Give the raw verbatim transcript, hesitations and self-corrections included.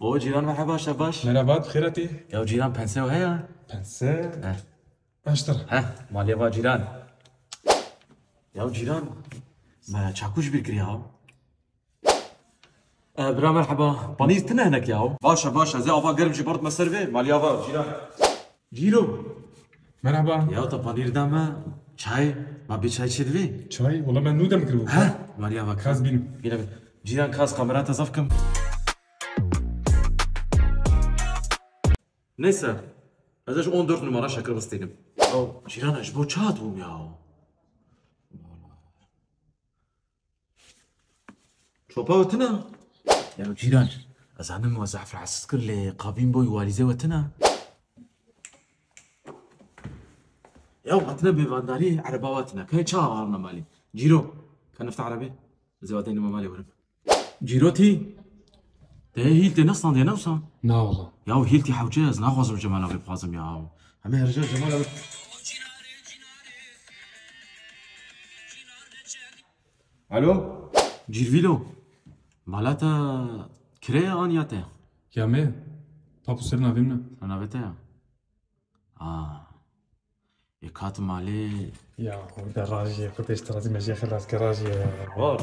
O cîran, merheba, şebaş. Merhaba, bi xêr hatî. Ya cîran, pense heye? Pense? He. Aştir. He, malê va cîran. Ya cîran, me çakû ji bîr kiriya. E, bira merheba, panîr tine hinek ya. Baş e, baş e, ez ê ava germ jî berd me ser vê, malê va cîran. Cîro. Merhaba. Ya te panîr da me, çay, ma bê çay çê divê? Çay? Wala me nû dem kiribû. He, malê va. Kas bînim. Bîne, bîne. Cîran, kas kamera te zaf kim. Neyse, ez ji on dört numara şekir bistînim. Ya cîran, ez ji bo çi hatibûm ya? Çopa we tine? Ya cîran, ez zanim we zehf rahatsiz kir, lê qavîn boy, walizê we tine? Ya hatine bêvandarî, ereba we tine. Kay çawa harine malê? Cîro, ka nifte erebê? Ez ê we deynime malê werim. Cîro tî? Te hîl tê ne standê ne wisa? Na wala. Ya hîl tî hewce, ez naxwazim Cemal abi bixwazim ya. Hemê herja Cemal abi. Alo? Cîrvîlo. Mala te kirê ye an ya te? Ya me? Papo ser navê min e. Navê te ya? Aa. Yek hat malê. Ya, hûn de rajî, xwe pêştirazî me jê xelas kir rajî. Var.